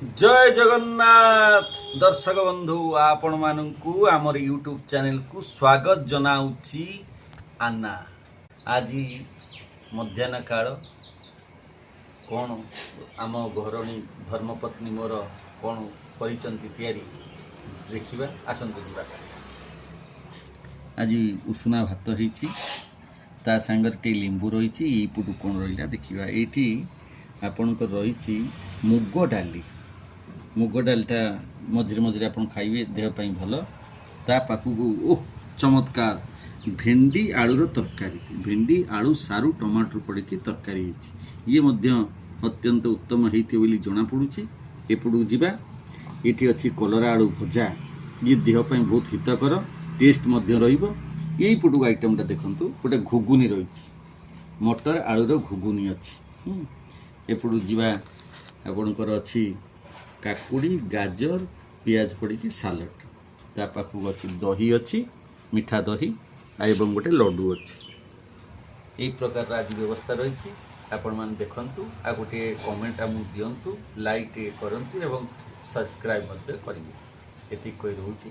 ଜୟ ଜଗନ୍ନାଥ ଦର୍ଶକ ବନ୍ଧୁ, ଆପଣମାନଙ୍କୁ ଆମର ୟୁଟ୍ୟୁବ୍ ଚ୍ୟାନେଲକୁ ସ୍ୱାଗତ ଜଣାଉଛି। ଆନା ଆଜି ମଧ୍ୟାହ୍ନ କାଳ କ'ଣ ଆମ ଘରଣୀ ଧର୍ମପତ୍ନୀ ମୋର କ'ଣ କରିଛନ୍ତି ତିଆରି, ଦେଖିବା। ଆସନ୍ତୁ ଯିବା। ଆଜି ଉଷୁନା ଭାତ ହେଇଛି, ତା ସାଙ୍ଗରେ ଟିକେ ଲେମ୍ବୁ ରହିଛି। ଏଇପଟୁ କ'ଣ ରହିଲା ଦେଖିବା। ଏଇଠି ଆପଣଙ୍କର ରହିଛି ମୁଗ ଡାଲି। ମୁଗ ଡାଲିଟା ମଝିରେ ମଝିରେ ଆପଣ ଖାଇବେ, ଦେହ ପାଇଁ ଭଲ। ତା ପାଖକୁ ଓହ ଚମତ୍କାର ଭେଣ୍ଡି ଆଳୁର ତରକାରୀ। ଭେଣ୍ଡି, ଆଳୁ, ସାରୁ, ଟମାଟର ପଡ଼ିକି ତରକାରୀ ହେଇଛି। ଇଏ ମଧ୍ୟ ଅତ୍ୟନ୍ତ ଉତ୍ତମ ହେଇଥିବ ବୋଲି ଜଣାପଡ଼ୁଛି। ଏପଟକୁ ଯିବା। ଏଇଠି ଅଛି କଲରା ଆଳୁ ଭଜା। ଇଏ ଦେହ ପାଇଁ ବହୁତ ହିତକର, ଟେଷ୍ଟ ମଧ୍ୟ ରହିବ। ଏଇପଟକୁ ଆଇଟମଟା ଦେଖନ୍ତୁ, ଗୋଟେ ଘୁଗୁନି ରହିଛି, ମଟର ଆଳୁର ଘୁଗୁନି ଅଛି। ଏପଟକୁ ଯିବା। ଆପଣଙ୍କର ଅଛି କାକୁଡ଼ି, ଗାଜର, ପିଆଜ ପଡ଼ିକି ସାଲଡ଼। ତା ପାଖକୁ ଅଛି ଦହି ଅଛି, ମିଠା ଦହି ଆଉ ଏବଂ ଗୋଟେ ଲଡ଼ୁ ଅଛି। ଏଇ ପ୍ରକାରର ଆଜି ବ୍ୟବସ୍ଥା ରହିଛି। ଆପଣମାନେ ଦେଖନ୍ତୁ ଆଉ ଗୋଟିଏ କମେଣ୍ଟ ଆମକୁ ଦିଅନ୍ତୁ, ଲାଇକ୍ ଟିକେ କରନ୍ତୁ ଏବଂ ସବସ୍କ୍ରାଇବ୍ ମଧ୍ୟ କରିବେ। ଏତିକି କହି ରହୁଛି।